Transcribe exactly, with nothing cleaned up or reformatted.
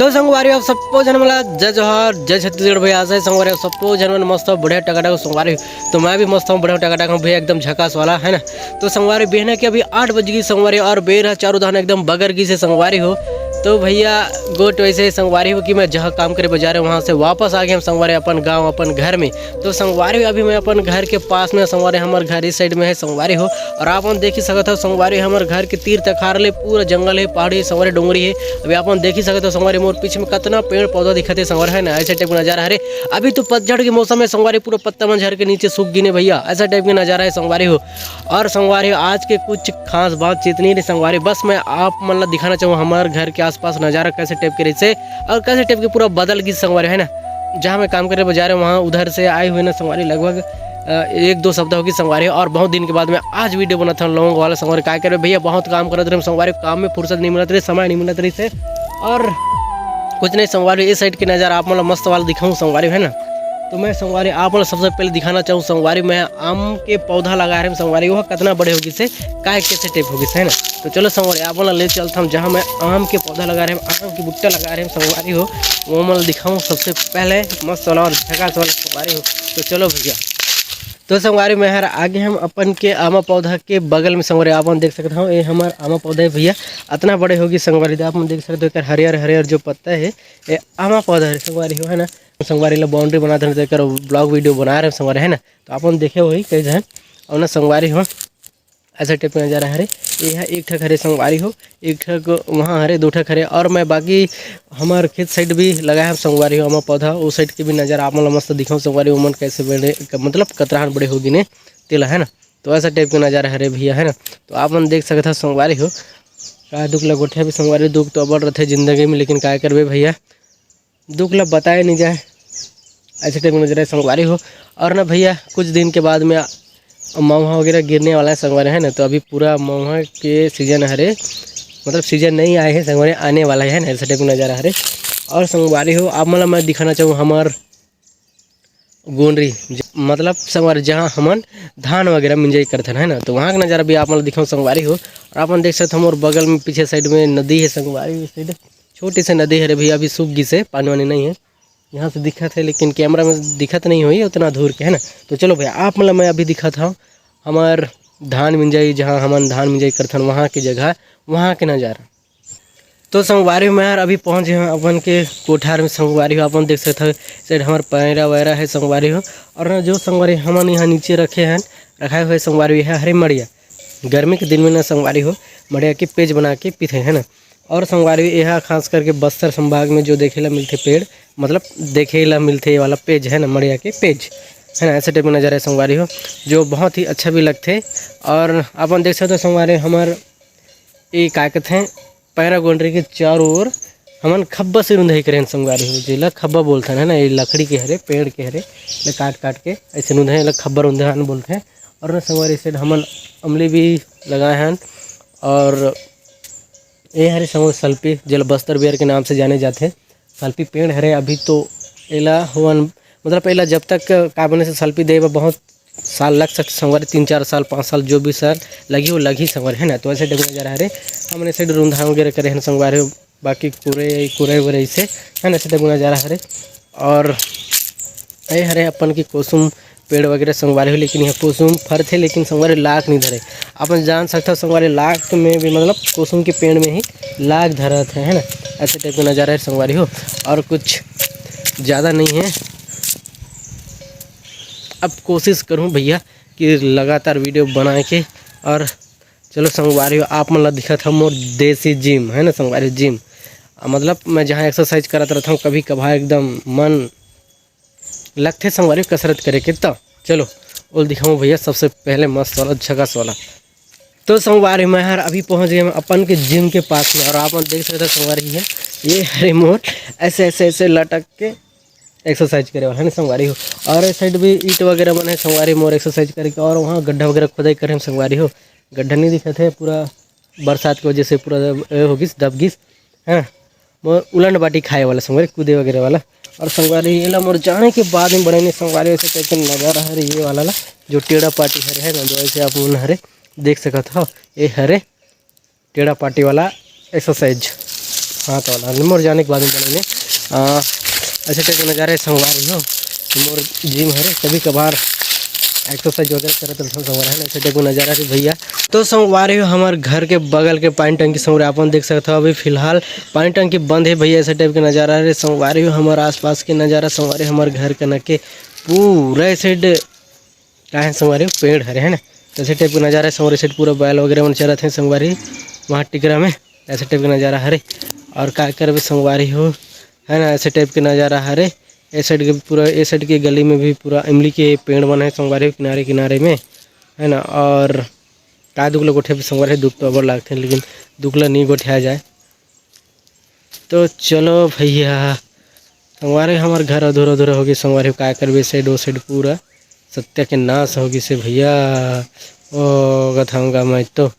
तो संगवारी, आप सबो झन मन ला जय जोहार, जय छत्तीसगढ़ भैया। आशा है संगवारी, आप सबो झन मन मस्त हो, बढ़िया टकाटक हो संगवारी। तो मैं भी मस्त हूँ, बढ़िया टकाटक हूँ भैया, एकदम झकास वाला, है ना। तो संगवारी, बिहने के अभी आठ बज गई संगवारी, और बेर ह चारों धान एकदम बगर गई से संगवारी हो। तो भैया, गोठ वैसे संगवारी हो कि मैं जहाँ काम करे बर जा रहे, वहाँ से वापस आ गए हम संगवारी अपन गाँव, अपन घर में। तो संगवारी हो, अभी मैं अपन घर के पास में संगवारी, हमर घर इस साइड में है संगवारी हो। और आप मन देख ही सकत हो संगवारी, हमर घर के तीर तखार ले पूरा जंगल है, पहाड़ी है संगवारी, डोंगरी है। अभी आप मन देख ही सकत हो संगवारी, मोर पीछे में कतना पेड़ पौधा दिखत है संगवारी, है ना, ऐसे टाइप का नजारा हरे। अभी तो पतझड़ के मौसम है संगवारी, पूरा पत्ता मन झर के नीचे सूख गिने भैया, ऐसा टाइप का नजारा है संगवारी हो। और संगवारी हो, आज के कुछ खास बातचीत नहीं रही संगवारी, बस मैं आप मन ला दिखाना चाहूँ हमारे घर के आसपास नजारा कैसे टाइप के रही से और कैसे टाइप के पूरा बदल गई संगवारी, है ना। जहाँ मैं काम करे बर जा रहे हैं, वहाँ उधर से आए हुए ना संगवारी, लगभग अ, एक दो सप्ताह होगी संगवारी, और बहुत दिन के बाद मैं आज वीडियो बनाता हूँ लौंग वाला संगवारी। काय करबे भैया, बहुत काम करत रहे संगवारी, काम में फुर्सत नहीं मिलत रही, समय नहीं मिलत रही से, और कुछ नहीं संगवारी, इस साइड के नज़ारा आप मन ला मस्त वाला दिखाऊँ संगवारी, है ना। तो मैं संगवारी आप मन ला सबसे पहले दिखाना चाहूँ संगवारी, मैं आम के पौधा लगा रहे संगवारी, वो कितना बड़े होगी से, काय कैसे टाइप होगी से, है ना। तो चलो संगवारी, आप मन ला ले चलता हूँ जहाँ मैं आम के पौधा लगा रहे हैं, आम के बुट्टा लगा रहे हैं संगवारी हो, वो मन ला दिखाऊँ सबसे पहले, मस्त वाला और झकास वाला संगवारी हो। तो चलो भैया, तो संगवारी, मैं हर आगे हम अपन के आमा पौधा के बगल में संगवारी, आप मन देख सकत हो, ये हमार आमा पौधा है भैया, अतना बड़े होगी संगवारी, आप मन देख सकते हो एकर हरियर हरियर जो पत्ता है, ये आमा पौधा है संगवारी हो, है ना। संगवारी ला बाउंड्री बना देना, तो एकर ब्लॉग वीडियो बना रहे हैं संगवारी, है ना। तो आप मन देखे वही कई जन, और ना संगवारी हो, ऐसा टाइप का नजारा हरे। ये ह एक ठक हरे संगवारी हो, एक ठक वहाँ हरे, दो ठक हरे, और मैं बाकी हमार खेत साइड भी लगाए हम संगवारी हो, आमा पौधा, उस साइड के भी नजारा आप मन ला मस्त दिखाऊँ संगवारी, ओमन कैसे बड़े, मतलब कतराहन बड़े हो गिने तेला, है ना। तो ऐसा टाइप के नजारा हरे भैया, है ना। तो आप मन देख सकत हो संगवारी हो, का दुख लगोठे भी संगवारी, दुख तो अबड़ रथे जिंदगी में, लेकिन काय करबे भैया, दुख ला बताए नहीं जाए, ऐसे टाइप के नजारा है संगवारी हो। और ना भैया, कुछ दिन के बाद में महुआ वगैरह गिरने वाला है संगवारी, है ना। तो अभी पूरा महुआ के सीजन हरे, मतलब सीजन नहीं आए है संगवारी, आने वाला है ना, ऐसे टाइप का नजारा हरे। और संगवारी हो, आप मन ला मैं दिखाना चाहूँ हमार गोंडरी, ज-, मतलब संगवारी, जहाँ हमन धान वगैरह मिंजाई करथन, है ना, तो वहाँ का नजारा भी आप मन ला दिखाऊँ संगवारी हो। और आप मन देख सकते हो, हमारे बगल में पीछे साइड में नदी है संगवारी, उस साइड छोटी सी नदी हरे भैया, अभी सूख गिस हे, पानी वानी नहीं है। यहाँ से दिखत है, लेकिन कैमरा में दिखत नहीं होई उतना दूर के, है ना। तो चलो भैया, आप मन ला मैं अभी दिखात हूँ हमार धान मिंजाई, जहाँ हमन धान मिंजाई करथन, वहाँ के जगह, वहाँ के नज़ारा। तो संगवारी हो, मैं हर अभी पहुँच गए हूँ अपन के कोठार में संगवारी हो, अपन देख सकत हो, साइड हमार पैरा वैरा है संगवारी हो। और ना जो संगवारी हमन यहाँ नीचे रखे हैं, रखाए हुए संगवारी है हरे मड़िया, गर्मी के दिन में ना संगवारी हो, मड़िया के पेज बना के पीथे, है ना। और संगवारी, यह खास करके बस्तर संभाग में जो देखे ला मिलथे पेड़, मतलब देखे ला मिलथे ये वाला पेज, है ना, मड़िया के पेज, है ना, ऐसे टाइप में नजर है संगवारी हो, जो बहुत ही अच्छा भी लगथे। और अपन देख सकते हो संगवारी, हमार ये का कहते हैं, पैरा गोंडरी के चारों ओर हमन खब्बा से रुंधाई करेन संगवारी हो, जेला खब्बा बोलथन, है ना। ये लकड़ी के हरे, पेड़ के हरे, ले काट काट के ऐसे रुंधाई, एला खब्बा रुंधान बोलथे। और ना संगवारी, इसे हमन अमली भी लगाए हन, और ये हरे संगवारी सल्पी, जेला बस्तर बियर के नाम से जाने जाथे। सल्पी पेड़ हरे, अभी तो एला होवन, मतलब एला जब तक का बने से सल्पी दे बर बहुत साल लग सकथे संगवारी, तीन चार साल, पाँच साल, जो भी साल लगी, वो लगी संगवारी, है ना। तो ऐसे टाइप नजारा हरे, हमन ऐसे रुंधान वगैरह करे हन संगवारी, बाकी कुरे कुरे वरे ऐसे, है ना, ऐसे टाइप नजारा हरे। और ये हरे अपन की कोसुम पेड़ वगैरह संगवारी हो, लेकिन यहाँ कोसुम फरथे, लेकिन संगवारी लाख नहीं धरे। अपन जान सकता हो संगवारी, लाख में भी मतलब कोसुम के पेड़ में ही लाख धरत है, है ना। ऐसे टाइप का नज़ारा है संगवारी हो, और कुछ ज़्यादा नहीं है। अब कोशिश करूँ भैया कि लगातार वीडियो बनाए के। और चलो संगवारी हो, आप मन ला दिखत है मोर देसी जिम, है ना संगवारी, जिम, मतलब मैं जहाँ एक्सरसाइज करत रहता हूँ, कभी कभार एकदम मन लगथे संगवारी कसरत करे के। तो चलो, ओल दिखाऊँ भैया, सबसे पहले मस्त वाला, झकास वाला। तो संगवारी, मैं हर अभी पहुँच गए अपन के जिम के पास में, और आप मन देख सकते हो संगवारी है, ये हरे मोर ऐसे ऐसे ऐसे लटक के एक्सरसाइज करे वाला है ना संगवारी हो। और इस साइड भी ईंट वगैरह मन है संगवारी मोर एक्सरसाइज करे के, और वहाँ गड्ढा वगैरह खुदाई करे हम संगवारी हो। गड्ढा नहीं दिखत है, पूरा बरसात की वजह से पूरा ए हो गिस, दब गिस, है ना। मोर उलंड बाटी खाए वाला संगवारी, कूदे वगैरह वाला। और संगवारी, एला मोर जाने के बाद में बड़े ने संगवारी, ऐसे करके नजारा हरे ये वाला ला, जो टेढ़ा पाटी हरे है ना, जो ऐसे आप मन हरे देख सकत हो, ये हरे टेढ़ा पाटी वाला एक्सरसाइज। हाँ, तो वाला मोर जाने के बाद में बनाने। आ, ऐसे टाइप का नज़ारा है संगवारी हो। मोर जिम हरे, कभी कभार एक्सरसाइज वगैरह करत रहथन संगवारी, है ना, ऐसे टाइप का नज़ारा है भैया। तो संगवारी हो, हमार घर के बगल के पानी टंकी संगवारी अपन देख सकत हो, अभी फिलहाल पानी टंकी बंद है भैया। ऐसे टाइप का नज़ारा है संगवारी हो, हमार आसपास के नज़ारा संगवारी, हमार घर के न के पूरा ऐसे ड-, का है संगवारी हो, पेड़ हरे, है ना, तो ऐसे टाइप का नज़ारा है संगवारी। ऐसे पूरा बैल वगैरह मन चरत हैं संगवारी, वहाँ टिकरा में ऐसे टाइप का नज़ारा हरे। और का करबे संगवारी हो, है ना, ऐसे टाइप के नज़ारा हरे। ए साइड के पूरा, ए साइड के गली में भी पूरा इमली के पेड़ मन है संगवारी हो, किनारे किनारे में, है ना। और का दुख ल गोठे संगवारी हो, दुख तो अबर लागथे, लेकिन दुख ल नहीं गोठिया जाए। तो चलो भैया, संगवारी, हमार घर अधूरा अधूरा हो गया संगवारी हो, का करबे, ए साइड ओ साइड पूरा सत्यानाश हो गई से भैया। ओ गथाऊंगा मैं तो।